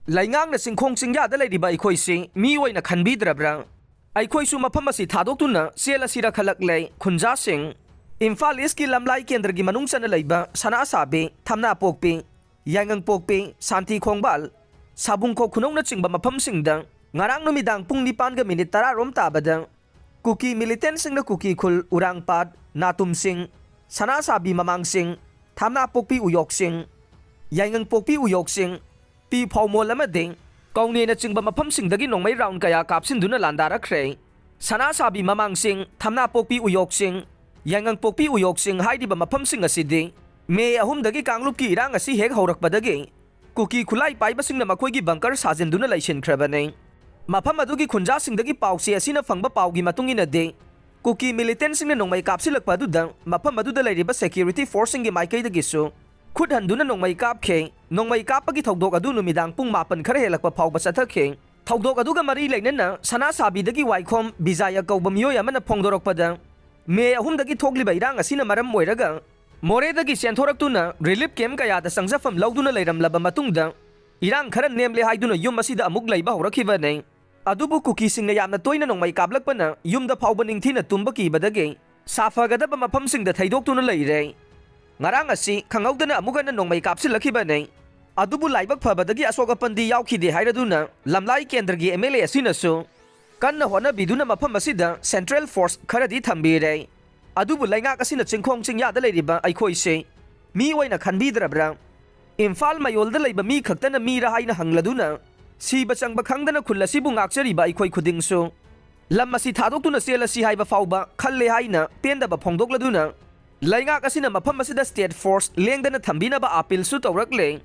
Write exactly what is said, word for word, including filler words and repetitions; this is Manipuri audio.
ꯂꯩꯉꯥꯛꯅ ꯆꯤꯡꯈꯣꯡ ꯆꯤꯡꯌꯥꯗ ꯂꯩꯔꯤꯕ ꯑꯩꯈꯣꯏꯁꯤ ꯃꯤ ꯑꯣꯏꯅ ꯈꯟꯕꯤꯗ꯭ꯔꯕ꯭ꯔꯥ? ꯑꯩꯈꯣꯏꯁꯨ ꯃꯐꯝ ꯑꯁꯤ ꯊꯥꯗꯣꯛꯇꯨꯅ ꯆꯦꯜꯂꯁꯤꯔ ꯈꯜꯂꯛꯂꯦ꯫ ꯈꯨꯟꯖꯥꯁꯤꯡ, ꯏꯝꯐꯥꯜ ꯏꯁꯀꯤ ꯂꯝꯂꯥꯏ ꯀꯦꯟꯗ꯭ꯔꯒꯤ ꯃꯅꯨꯡ ꯆꯟꯅ ꯂꯩꯕ ꯁꯅꯥꯁꯥꯕꯤ, ꯊꯝꯅꯥꯄꯣꯛꯄꯤ, ꯌꯥꯏꯉꯪꯄꯣꯛꯄꯤ, ꯁꯥꯟꯇꯤ ꯈꯣꯡꯕꯥꯜ, ꯁꯥꯕꯨꯡꯈꯣꯛ ꯈꯨꯅꯧꯅꯆꯤꯡꯕ ꯃꯐꯝꯁꯤꯡꯗ ꯉꯔꯥꯡ ꯅꯨꯃꯤꯗꯥꯡ ꯄꯨꯡ ꯅꯤꯄꯥꯟꯒ ꯃꯤꯅꯤꯠ ꯇꯔꯥ ꯔꯣꯝ ꯇꯥꯕꯗ ꯀꯨꯀꯤ ꯃꯤꯂꯤꯇꯦꯟꯁꯤꯡꯅ ꯀꯨꯀꯤ ꯈꯨꯜ ꯎꯔꯥꯡꯄꯥꯠ, ꯅꯥꯇꯨꯝꯁꯤꯡ, ꯁꯅꯥꯁꯥꯕꯤ ꯃꯃꯥꯡꯁꯤꯡ, ꯊꯝꯅꯥꯄꯣꯛꯄꯤ ꯎꯌꯣꯛꯁꯤꯡ, ꯌꯥꯏꯉꯪꯄꯣꯛꯄꯤ ꯎꯌꯣꯛꯁꯤꯡ, ꯄꯤ ꯐꯧꯃꯣꯜ ꯑꯃꯗꯤ ꯀꯧꯅꯦꯅꯆꯤꯡꯕ ꯃꯐꯝꯁꯤꯡꯗꯒꯤ ꯅꯣꯡꯃꯩ ꯔꯥꯎꯟ ꯀꯌꯥ ꯀꯥꯞꯁꯤꯟꯗꯨꯅ ꯂꯥꯟꯗꯥꯔꯛꯈ꯭ꯔꯦ꯫ ꯁꯅꯥꯁꯥꯕꯤ ꯃꯃꯥꯡꯁꯤꯡ, ꯊꯝꯅꯥꯄꯣꯛꯄꯤ ꯎꯌꯣꯛꯁꯤꯡ, ꯌꯥꯏꯉꯪꯄꯣꯛꯄꯤ ꯎꯌꯣꯛꯁꯤꯡ ꯍꯥꯏꯔꯤꯕ ꯃꯐꯝꯁꯤꯡ ꯑꯁꯤꯗꯤ ꯃꯦ ꯑꯍꯨꯝꯗꯒꯤ ꯀꯥꯡꯂꯨꯞꯀꯤ ꯏꯔꯥꯡ ꯑꯁꯤ ꯍꯦꯛ ꯍꯧꯔꯛꯄꯗꯒꯤ ꯀꯨꯀꯤ ꯈꯨꯠꯂꯥꯏ ꯄꯥꯏꯕꯁꯤꯡꯅ ꯃꯈꯣꯏꯒꯤ ꯕꯪꯀꯔ ꯁꯥꯖꯤꯟꯗꯨꯅ ꯂꯩꯁꯤꯟꯈ꯭ꯔꯕꯅꯤ꯫ ꯃꯐꯝ ꯑꯗꯨꯒꯤ ꯈꯨꯟꯖꯥꯁꯤꯡꯗꯒꯤ ꯄꯥꯎꯆꯦ ꯑꯁꯤꯅ ꯐꯪꯕ ꯄꯥꯎꯒꯤ ꯃꯇꯨꯡ ꯏꯟꯅꯗꯤ, ꯀꯨꯀꯤ ꯃꯤꯂꯤꯇꯦꯟꯁꯤꯡꯅ ꯅꯣꯡꯃꯩ ꯀꯥꯞꯁꯤꯜꯂꯛꯄ ꯑꯗꯨꯗ ꯃꯐꯝ ꯑꯗꯨꯗ ꯂꯩꯔꯤꯕ ꯁꯦꯀ꯭ꯌꯨꯔꯤꯇꯤ ꯐꯣꯔꯁꯁꯤꯡꯒꯤ ꯃꯥꯏꯀꯩꯗꯒꯤꯁꯨ ꯈꯨꯠ ꯍꯟꯗꯨꯅ ꯅꯣꯡꯃꯩ ꯀꯥꯞꯈꯤ꯫ ꯅꯣꯡꯃꯩ ꯀꯥꯞꯄꯒꯤ ꯊꯧꯗꯣꯛ ꯑꯗꯨ ꯅꯨꯃꯤꯗꯥꯡ ꯄꯨꯡ ꯃꯥꯄꯟ ꯈꯔ ꯍꯦꯜꯂꯛꯄ ꯐꯥꯎꯕ ꯆꯠꯊꯈꯤ꯫ ꯊꯧꯗꯣꯛ ꯑꯗꯨꯒ ꯃꯔꯤ ꯂꯩꯅꯅ ꯁꯅꯥꯁꯥꯕꯤꯗꯒꯤ ꯋꯥꯏꯈꯣꯝ ꯕꯤꯖꯥꯌ ꯀꯧꯕ ꯃꯤꯑꯣꯏ ꯑꯃꯅ ꯐꯣꯡꯗꯣꯔꯛꯄꯗ, ꯃꯦ ꯑꯍꯨꯝꯗꯒꯤ ꯊꯣꯛꯂꯤꯕ ꯏꯔꯥꯡ ꯑꯁꯤꯅ ꯃꯔꯝ ꯑꯣꯏꯔꯒ ꯃꯣꯔꯦꯗꯒꯤ ꯆꯦꯟꯊꯣꯔꯛꯇꯨꯅ ꯔꯤꯂꯤꯐ ꯀꯦꯝꯞ ꯀꯌꯥꯗ ꯆꯪꯖꯐꯝ ꯂꯧꯗꯨꯅ ꯂꯩꯔꯝꯂꯕ ꯃꯇꯨꯡꯗ, ꯏꯔꯥꯡ ꯈꯔ ꯅꯦꯝꯂꯦ ꯍꯥꯏꯗꯨꯅ ꯌꯨꯝ ꯑꯁꯤꯗ ꯑꯃꯨꯛ ꯂꯩꯕ ꯍꯧꯔꯛꯈꯤꯕꯅꯤ꯫ ꯑꯗꯨꯕꯨ ꯀꯨꯀꯤꯁꯤꯡꯅ ꯌꯥꯝꯅ ꯇꯣꯏꯅ ꯅꯣꯡꯃꯩ ꯀꯥꯞꯂꯛꯄꯅ ꯌꯨꯝꯗ ꯐꯥꯎꯕ ꯅꯤꯡꯊꯤꯅ ꯇꯨꯝꯕ ꯀꯤꯕꯗꯒꯤ ꯁꯥꯐꯒꯗꯕ ꯃꯐꯝꯁꯤꯡꯗ ꯊꯩꯗꯣꯛꯇꯨꯅ ꯂꯩꯔꯦ꯫ ꯉꯔꯥꯡ ꯑꯁꯤ ꯈꯪꯍꯧꯗꯅ ꯑꯃꯨꯛ ꯍꯟꯅ ꯅꯣꯡꯃꯩ ꯀꯥꯞꯁꯤꯜꯂꯛꯈꯤꯕꯅꯤ꯫ ꯑꯗꯨꯕꯨ ꯂꯥꯏꯕꯛ ꯐꯕꯗꯒꯤ ꯑꯁꯣꯛ ꯑꯄꯟꯗꯤ ꯌꯥꯎꯈꯤꯗꯦ ꯍꯥꯏꯔꯗꯨꯅ ꯂꯝꯂꯥꯏ ꯀꯦꯟꯗ꯭ꯔꯒꯤ ꯑꯦꯝ ꯑꯦꯜ ꯑꯦ ꯑꯁꯤꯅꯁꯨ ꯀꯟꯅ ꯍꯣꯠꯅꯕꯤꯗꯨꯅ ꯃꯐꯝ ꯑꯁꯤꯗ ꯁꯦꯟꯇ꯭ꯔꯦꯜ ꯐꯣꯔꯁ ꯈꯔꯗꯤ ꯊꯝꯕꯤꯔꯦ꯫ ꯑꯗꯨꯕꯨ ꯂꯩꯉꯥꯛ ꯑꯁꯤꯅ ꯆꯤꯡꯈꯣꯡ ꯆꯤꯡꯌꯥꯗ ꯂꯩꯔꯤꯕ ꯑꯩꯈꯣꯏꯁꯦ ꯃꯤ ꯑꯣꯏꯅ ꯈꯟꯕꯤꯗ꯭ꯔꯕ꯭ꯔꯥ? ꯏꯝꯐꯥꯜ ꯃꯌꯣꯜꯗ ꯂꯩꯕ ꯃꯤ ꯈꯛꯇꯅ ꯃꯤꯔꯥ ꯍꯥꯏꯅ ꯍꯪꯂꯗꯨꯅ ꯁꯤꯕ ꯆꯪꯕ ꯈꯪꯗꯅ ꯈꯨꯜ ꯑꯁꯤꯕꯨ ꯉꯥꯛꯆꯔꯤꯕ ꯑꯩꯈꯣꯏ ꯈꯨꯗꯤꯡꯁꯨ ꯂꯝ ꯑꯁꯤ ꯊꯥꯗꯣꯛꯇꯨꯅ ꯆꯦꯜꯂꯁꯤ ꯍꯥꯏꯕ ꯐꯥꯎꯕ ꯈꯜꯂꯦ ꯍꯥꯏꯅ ꯄꯦꯟꯗꯕ ꯐꯣꯡꯗꯣꯛꯂꯗꯨꯅ ꯂꯩꯉꯥꯛ ꯑꯁꯤꯅ ꯃꯐꯝ ꯑꯁꯤꯗ ꯁ꯭ꯇꯦꯠ ꯐꯣꯔꯁ ꯂꯦꯡꯗꯅ ꯊꯝꯕꯤꯅꯕ ꯑꯥꯄꯤꯜꯁꯨ ꯇꯧꯔꯛꯂꯦ꯫